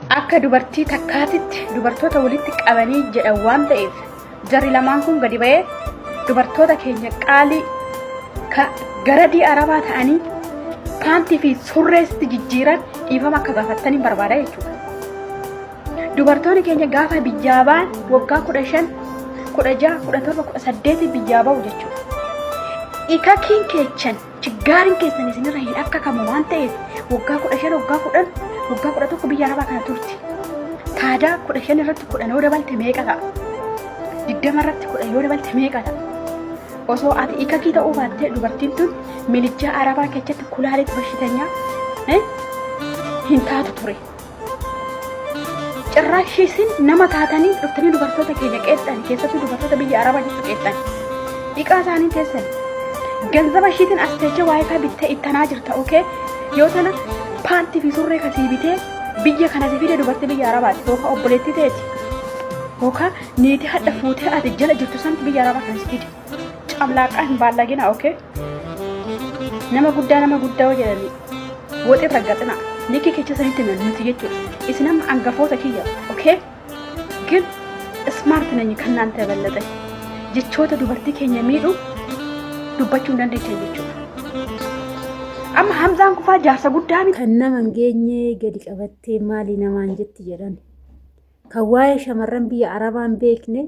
Akka dubartii takkaatitti dubartoota walitti qabanii jedhan waan ta'eef jarri lamaan kun gadi ba'ee dubartoota keenya qaalii ka garadii arabaa ta'anii paantii fi surreesitti jijjiiran dhiifama akka gaafattanii barbaada jechuudha. Dubartoonni keenya gaafa biyyaa ba'an waggaa 15, 16, 17, 18 biyyaa ba'u jechuudha. Ikakiin keechan Chiggaariin keessan isinirra hin akkakamu waan ta'eef waggaa 15, waggaa 10, waggaa 11 biyya arabaa kana turti. Taadaa 15 irratti 10 yoo dabalte meeqa ta'a? 20 irratti 10 yoo dabalte meeqa ta'a? Osoo ati ikakii ta'uu baattee dubartiin tun milijjaa arabaa keessatti kulaalit bashitanyaa hin taatu ture. Cirraashii isin nama taatanii dhuftanii dubartoota keenya qeexxan keessattuu dubartoota biyya arabaa jirtu qeexxan. Dhiqaa isaanii teessan. Ganzaba ishiitiin as teechee waayifaa bittee ittanaa jirta okee yoo tana paantii fi surree kasii bitee biyya kana si fide dubartii biyya arabaati yookaan obboleettii teeti yookaan niitii hadha fuutee ati jala jirtu santu biyya arabaa kana si fide. Camlaaqaa hin baallagina okee. Nama guddaa nama guddaa yoo jedhanii woxi raggaxina nikki kecha sanitti himan nuti jechuudha. Isin amma angafoota kiyya okay? ግን ስማርት ነኝ ከእናንተ የበለጠ jechoota dubartii keenya miidhu dubbachuu hin dandeessan jechuudha. Amma Hamzaan kufaa jaarsa guddaa miti. Kan nama hin geenye gadi qabattee maali namaan jetti jedhan. Kan waa'ee shamarran biyya Arabaa hin beekne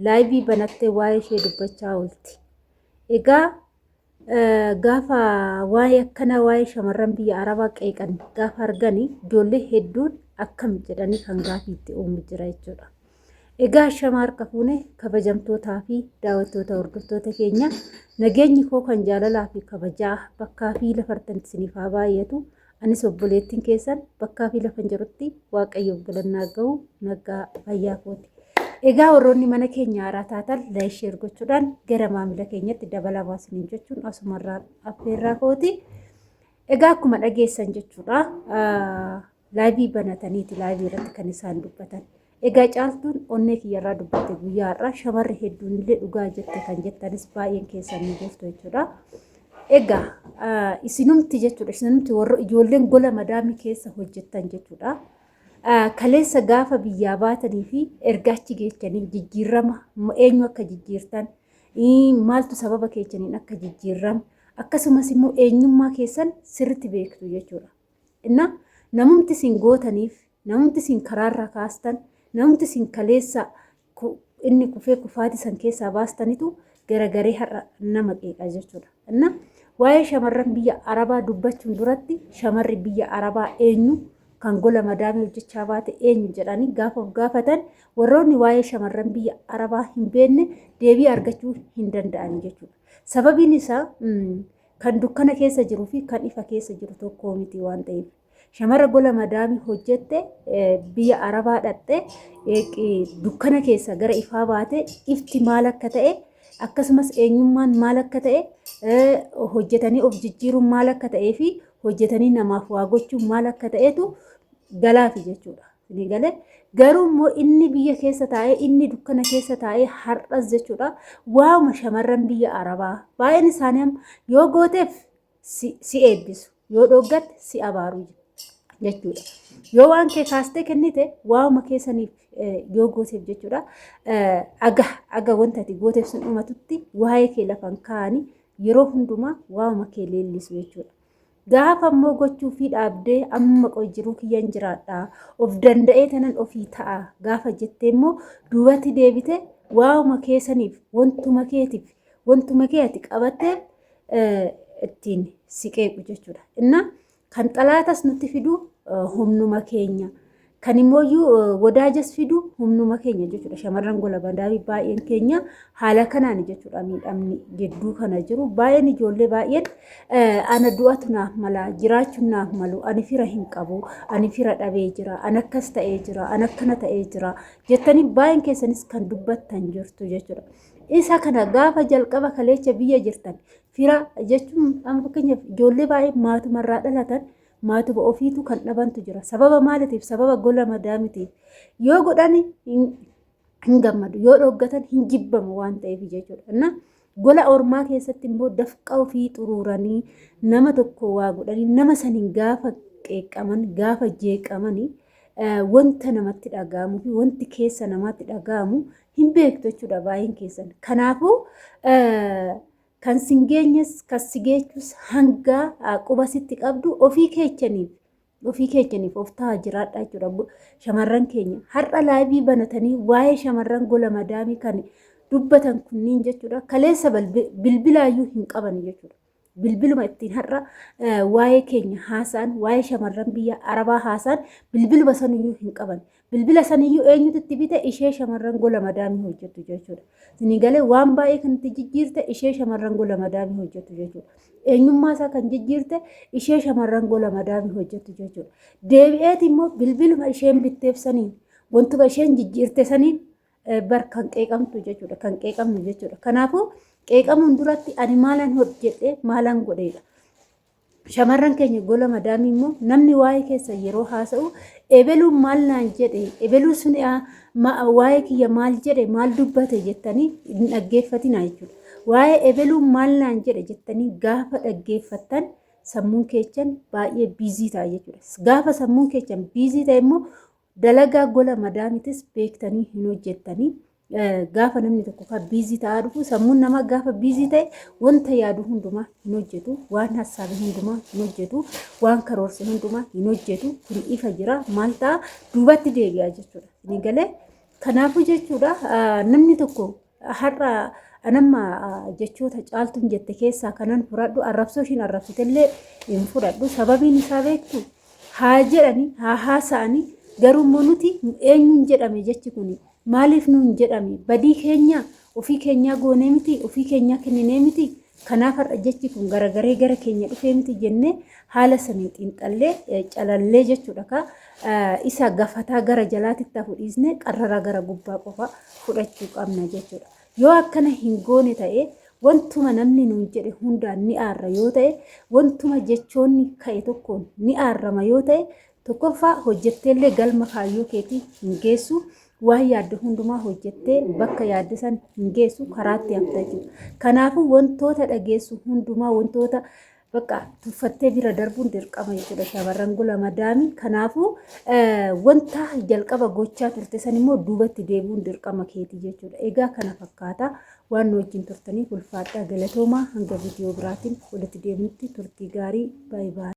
laayivii banattee waa'ee ishee dubbachaa oolti. Egaa gaafa waa'ee akkanaa waa'ee shamarran biyya Arabaa qeeqan gaafa argani ijoollee hedduun akkam jedhanii kan gaafii itti uumu jira jechuudha. Egaa shama harka fuune kabajamtootaa fi daawwattoota hordoftoota keenya nageenyi koo kan jaalalaa fi kabajaa bakkaa fi lafartan isiniif haa baay'atu. Anis obboleettiin keessan bakkaa fi lafan jirutti Waaqayyoof galannaa ga'u nagaa fayyaa kooti. Egaa warroonni mana keenya haaraa taatan like share gochuudhaan gara maamila keenyatti dabalamaa isiniin jechuun asumarraan affeerraa kooti. Egaa akkuma dhageessan jechuudha laayivii banataniiti laayivii irratti kan isaan dubbatan. Egaa Caaltuun onnee kiyyarraa dubbatte guyyaa har'aa shamarri hedduun illee dhugaa jette kan jettanis baay'een keessan ni jirtu jechuudha. Egaa isinumti jechuudha isinumti warra ijoolleen gola madaamii keessa hojjettan jechuudha. Kaleessa gaafa biyyaa baatanii fi erga achi geechanii jijjiirama eenyu akka jijjiirtan maaltu sababa keechaniin akka jijjiirram akkasumas immoo eenyummaa keessan sirriitti beektu jechuudha. Inna namumti isin gootaniif, namumti isin karaarraa kaastan, namumti isin kaleessa inni kufee kufaatii san keessaa baastanitu garagaree har'a nama qeeqa jechuudha. Inna waa'ee shamarran biyya Arabaa dubbachuun duratti shamarri biyya Arabaa eenyu kan gola madaamii hojjechaa baate eenyu jedhanii gaafa of gaafatan warroonni waa'ee shamarran biyya Arabaa hin beekne deebii argachuu hin danda'an jechuudha. Sababiin isaa Kan dukkana keessa jiruu fi kan ifa keessa jiru tokkoo miti waan ta'eef. Shamara gola madaamii hojjette biyya Arabaa dhaqxe dukkana keessa gara ifaa baate ifti maal akka ta'e akkasumas eenyummaan maal akka ta'e hojjetanii of jijjiiruun maal akka ta'ee fi hojjetanii namaaf waa gochuun maal akka ta'etu galaafi jechuudha. Ni gale. Garuu immoo inni biyya keessa taa'ee inni dukkana keessa taa'ee har'as jechuudha waama shamarran biyya Arabaa baay'een isaanii amma yoo gooteef si eebbisu yoo dhooggatte si abaaru jechuudha. Yoo waan kee kaastee kennite waama keessaniif yoo gooteef jechuudha aga aga wanta ati gooteef sun dhumatutti waa'ee kee lafan kaa'anii yeroo hundumaa waama kee leellisu jechuudha. Gaafa immoo gochuufii dhaabdee amma qoy jiruu kiyyan jiraadha of danda'ee tanan ofii ta'a gaafa jettee immoo duubatti deebite waa'uma keessaniif wantuma keetiif wantuma kee ati qabatteef ittiin si qeequ jechuudha. Inna kan xalaatas nutti fidu humnuma keenya. Kan immooyyuu wadaajas fidu humnuma keenya jechuudha. Shamarran gola madaamii baay'een keenya haala kanaan jechuudha miidhamni gidduu kana jiru. Baay'een ijoollee baay'een ana du'atu naaf mala jiraachuun naaf malu ani fira hin qabu ani fira dhabee jira ani akkas ta'ee jira ani akkana ta'ee jira jettanii baay'een keessanis kan dubbattan jirtu jechuudha. Isa kana gaafa jalqaba kaleecha biyya jirtan fira jechuun amma fakkeenyaaf ijoollee baay'ee maatumarraa dhalatan maatuma ofiitu kan dhabantu jira. Sababa maaliitiif? Sababa gola madaamitiif. Yoo godhani hin gammadu, yoo dhoggatan hin jibbamu waan ta'eef jechuudha. Inna gola ormaa keessatti immoo dafqa ofii xuruuranii nama tokko waa godhanii nama saniin gaafa qeeqaman, gaafa jeeqamanii Wanta namatti dhaga'amuu fi wanti keessa namaatti dhaga'amu hin beektu jechuudha baay'een keessan. Kanaafuu kan sin geenyes kan si geechus hanga quba sitti qabdu ofii keechaniif ofii keechaniif of ta'a jiraadha jechuudha. Shamarran keenya har'a live banatanii waa'ee shamarran gola madaamii kan dubbatan kunniin jechuudha. Kaleessa bilbilaayyuu hin qaban jechuudha. Bilbiluma ittiin har'a waa'ee keenya haasa'an, waa'ee shamarran biyya Arabaa haasa'an bilbiluma saniyyuu hin qaban. Bilbila saniyyuu eenyutu itti bite? Ishee shamarran gola madaamii hojjettu jechuudha. Isinii galee? Waan baay'ee kan itti jijjiirte ishee shamarran gola madaamii hojjettu jechuudha. Eenyummaa isaa kan jijjiirte ishee shamarran gola madaamii hojjettu jechuudha. Deebi'eeti immoo bilbiluma isheen bitteef saniin, wantuma isheen jijjiirte saniin bar kan qeeqamtu jechuudha. Kan qeeqamnu jechuudha. Kanaafuu qeeqamuun duratti ani maalan hojjedhe, maalan godheedha. Shamarran keenya gola madaamii immoo namni waa'ee keessa yeroo haasa'u ebeluun maal naan jedhe, ebeluu sun waa'ee kiyya maal jedhe, maal dubbate jettanii hin dhaggeeffatinaa jechuudha. Waa'ee ebeluun maal naan jedhe jettanii gaafa dhaggeeffattan sammuun keechan baay'ee busy ta'a jechuudha. Gaafa sammuun keechan busy ta'e immoo dalagaa gola madaamitis beektanii hin hojjettanii. Gaafa namni tokko kan busy ta'aa dhufu, sammuun namaa gaafa busy ta'e wanta yaadu hundumaa hin hojjetu, waan hassaabe hundumaa hin hojjetu, waan karoorse hundumaa hin hojjetu. Kun ifa jira. Maal ta'a? Duubatti deebi'a jechuudha. Ni galee? Kanaafuu jechuudha, namni tokko har'a anamma jechoota Caaltuun jette keessaa kanan fudhadhu, arrabsoo ishiin arrabsitellee hin fudhadhu. Sababiin isaa beektu, haa jedhani, haa haasa'ani, garuu immoo nuti eenyuun jedhame? Jechi kuni maaliif nuun jedhame? Badii keenya ofii keenyaa goonee miti, ofii keenyaa kenninee miti, kanaaf har'a jechi kun garagaree gara keenya dhufee miti jennee haala saniin xiinxallee calallee jechuudha. Ka isa gafataa gara jalaatitti hafu dhiisnee qarrara gara gubbaa qofa fudhachuu qabna jechuudha. Yoo akkana hin goone ta'e, wantuma namni nuun jedhe hundaan ni aarra yoo ta'e, wantuma jechoonni ka'e tokkoon ni aarrama yoo ta'e, tokkoffaa hojjetteellee galma kaayyoo keetii hin geessu. Waan yaadde hundumaa hojjettee bakka yaadde san hin geessu, karaatti hafta jechuudha. Kanaafuu wantoota dhageessu hundumaa, wantoota bakka tuffattee bira darbuun dirqama jechuudha shamarran gola madaamii. Kanaafuu wanta jalqaba gochaa turte san immoo duubatti deebi'uun dirqama keeti jechuudha. Egaa kana fakkaata. Waan nu wajjin turtaniif ulfaadhaa, galatoomaa. Hanga viidiyoo biraatiin walitti deebinutti turtii gaarii, baay'ee baay'ee.